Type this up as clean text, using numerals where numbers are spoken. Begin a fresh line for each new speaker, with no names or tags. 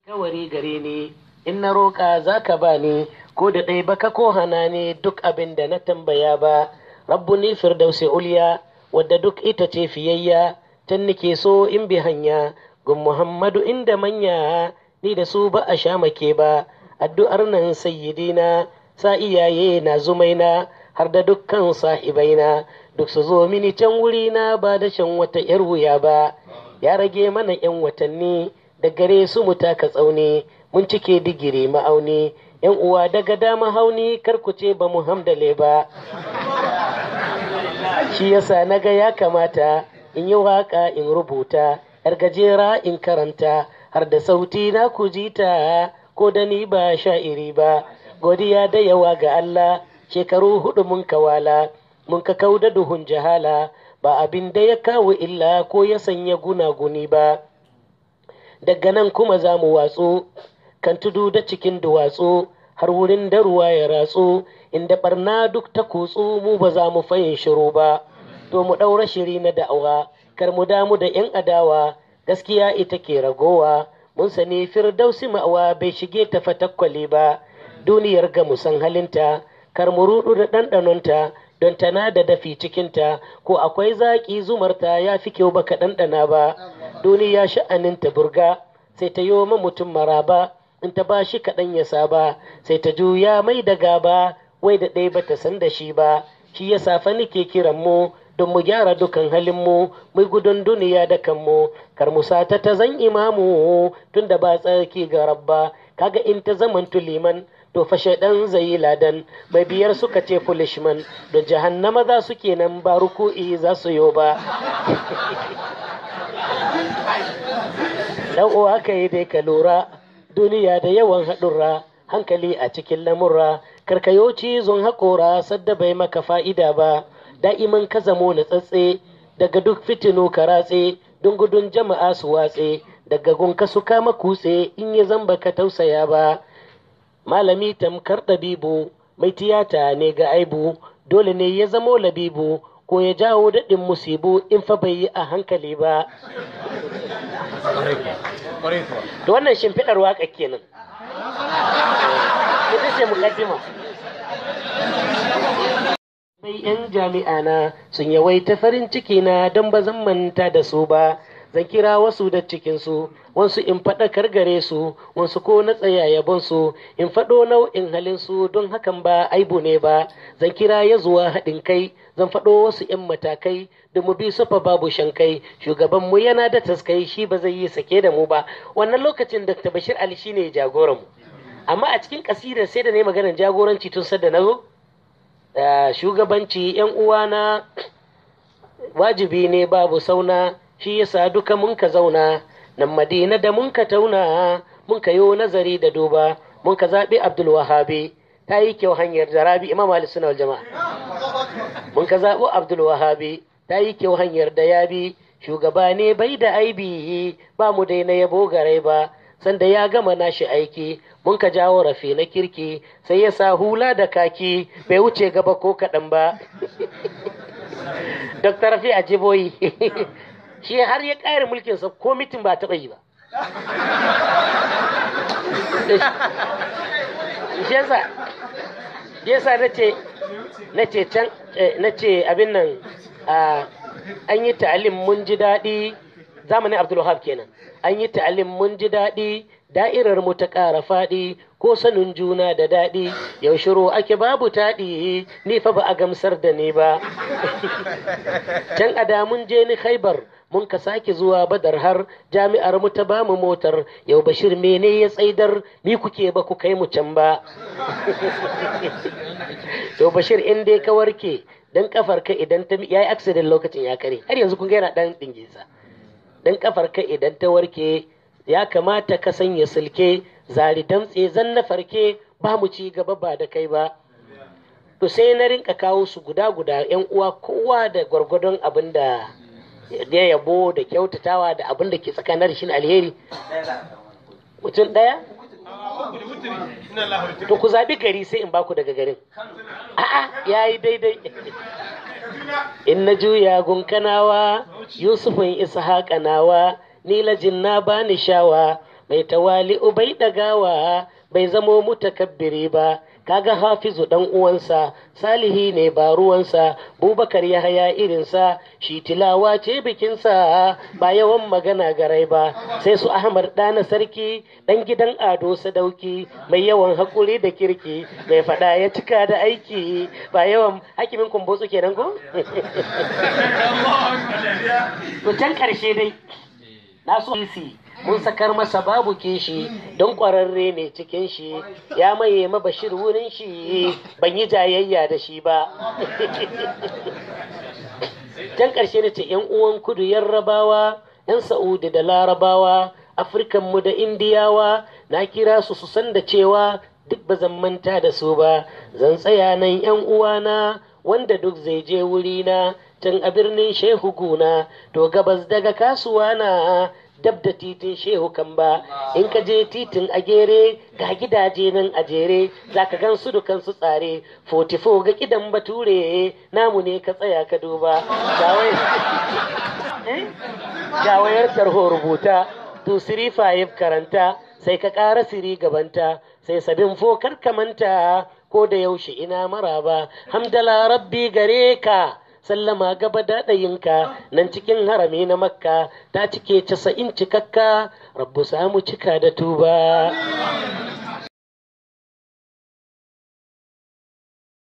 Kawari gare ni, in na roƙa za ka ba ni, ko da ɗai baka ko hana ni duk abin da na tambaya ba. Rabbu ni firdausi ulya, wadda duk ita ce fiyayya, can nake so in bi hanya, gun Muhammadu inda manya, ni da su ba a sha make ba. Addu'ar nan sayyidina, sa iyaye na zumaina, har da dukkan sahibaina, duk su zo mini can wurina ba da shan wata 'yar wuya ba. Ya rage mana 'yan watanni, da gare su mu taka tsauni, mun cike digiri ma'auni, 'yan uwa daga dama hauni, kar ku ce ba mu hamdale ba. Shi yasa naga ya kamata in yi waka in rubuta, yar gajera in karanta, har da sauti na ku ji ta, ko da ni ba sha'iri ba. Godiya da yawa ga Allah, shekaru 4 mun kawala, mun ka kauda duhun jahala, ba abin da ya kawo illa ko ya sanya gunaguni ba. Daga nan kuma za mu watsu kan tudu da cikin duwatsu, har wurin da ruwa ya ratsu, inda barna duk ta kutsu, mu ba za mu fayin shiru ba. To mu ɗaura shiri na da'awa, kar mu damu da 'yan adawa, gaskiya ita ke ragowa. Mun sani firdausi ma'awa bai shige ta fatakwali ba. Duniyar ga mu san halinta, kar mu ruɗu da ɗanɗanonta, don tana da dafi cikinta, ko akwai zaƙi zumarta ya fi kyau baka ɗanɗana ba. Duniya sha'aninta burga, sai ta yo ma mutum maraba, in ta ba shi kaɗan ya saba, sai ta juya mai da gaba, wai da ɗaya bata san da shi ba. Shi ya safa nike kiran mu, don mu gyara dukan halin mu, mu gudun duniya da kanmu, kar mu sata ta zan imamu, tunda ba tsarki ga rabba. Kaga in ta zaman liman, to fa shaidan zai yi ladan, mai biyar suka ce fulishman, don jahannama za su kenan ba ruku'i za su yo ba. Dan uwa ka yi dai ka lura, duniya da yawan haɗurra, hankali a cikin lamurra, karkayo cizon haƙora sadda bai maka fa'ida ba. Da'iman ka zamo natsatse, daga duk fitinu ka ratse, don gudun jama'a su watse, daga gunka su kama kutse, in ya zamba ka tausaya ba. Malami tamkar ɗabibu, mai tiyata ne ga aibu, dole ne ya zamo labibu, ko ya jawo daɗin musibu in fa bai yi a hankali ba. To wannan shimfiɗar waƙa kenan. Ita ce muƙaddima. Bai 'yan jami'a na sun yawaita farin ciki na, don ba zan manta da su ba. Zan kira wasu da cikinsu, wasu in faɗakar gare su, wasu ko na tsaya yabonsu, in faɗo nau'in halinsu, don hakan ba aibu ne ba. Zan kira ya zuwa haɗin kai, zan faɗo wasu 'yan matakai, da mu bi sufa babu shankai. Shugabanmu yana da taskai, shi ba zai yi sake da mu ba. Wannan lokacin Dr. Bashir Ali shine jagoranmu. Amma a cikin kasidar sai da ne maganar jagoranci tun sadda na zo. Shugabanci 'yan uwana wajibi ne babu sauna, shi yasa duka mun ka zauna nan Madina da mun ka tauna, mun ka yo nazari da duba, mun ka zaɓi Abdul Wahabi, ta yi kyau hanyar da Rabi Imam Ali Sunna wal Jama'a. Mun ka zaɓi Abdul Wahabi, ta yi kyau hanyar da ya bi, shugaba ne bai da aibi, ba mu dai na yabo garai ba. Sanda ya gama nashi aiki, mun ka jawo rafi na kirki, sai ya sa hula da kaki, bai wuce gaba ko kaɗan ba. Dr. Rafi Ajiboyi, shi har ya ƙare mulkinsa ko mitin ba taɓa yi ba. Shi yasa na ce can, na ce abin nan, an yi ta'alim mun ji daɗi, zamanin Abdul Wahab kenan. An yi ta'alim mun ji daɗi, da'irar mu ta ƙara faɗi, ko sanin juna da daɗi, yau shiru ake babu taɗi, ni fa ba a gamsar da ni ba. Can a da mun je ni Khaibar, mun ka sake zuwa Badar, har jami'ar mu ta ba mu motar, yau Bashir mene ya tsaidar, mi kuke ba ku kai mu can ba. To Bashir in dai ka warke, dan kafar ka idan ta yayi accident lokacin ya kare, har yanzu kun ga yana dan dingisa. Dan kafar ka idan ta warke, ya kamata ka sanya silke, zari damtse zan na farke, ba mu ci gaba ba da kai ba. To sai na rinka kawo su guda guda, yan uwa kowa da gwargwadon abin da ya yabo da kyautatawa da abin da ke tsakanin shi alheri. Mutum ɗaya? To ku zaɓi gari sai in baku daga garin. A'a, ya yi daidai. In na juya gunkanawa, Yusufun Ishaqa nawa, ni lajin na bani shawa, Mai tawali'u bai ɗagawa, bai zamo mutakabbiri ba. Kaga Hafizu dan uwansa, salihi ne ba ruwansa. Bubakar Yahaya irinsa, shi tilawa ce bikinsa, ba yawan magana garai ba. Sai su Ahmad ɗana sarki, ɗan gidan Ado Sadauki, mai yawan haƙuri da kirki, mai faɗa ya cika da aiki, ba yawan hakimin Kumbotsu kenan ko? To can ƙarshe dai na so mun sakar masa babu kishi, don ƙwararre ne cikin shi, ya maye ma Bashir wurin shi, ban yi jayayya da shi ba. Can ƙarshe na ce ‘yan uwan kudu Yarrabawa, ‘yan Sa'udi da Larabawa, Afirkan mu da Indiyawa, na kira su su san da cewa duk ba zan manta da su ba. Zan tsaya nan ‘yan uwana, wanda duk zai je wurina can a birnin Shehu Guna, to gabas daga kasuwa na dab da titin Shehu Kamba. In ka je titin a gere, ga gidaje nan a jere, za ka gan su dukan su tsare 44 ga kidan bature namu ne, ka tsaya ka duba. Ga wayar tarho rubuta 235, karanta sai ka ƙara siri gabanta, sai sabin fokar kamanta. Ko da yaushe ina maraba, hamdala rabbi gare ka, sallama gaba daɗayinka nan cikin harami na Makka, ta cike 90 cikakka. Rabbu samu cika da tuba.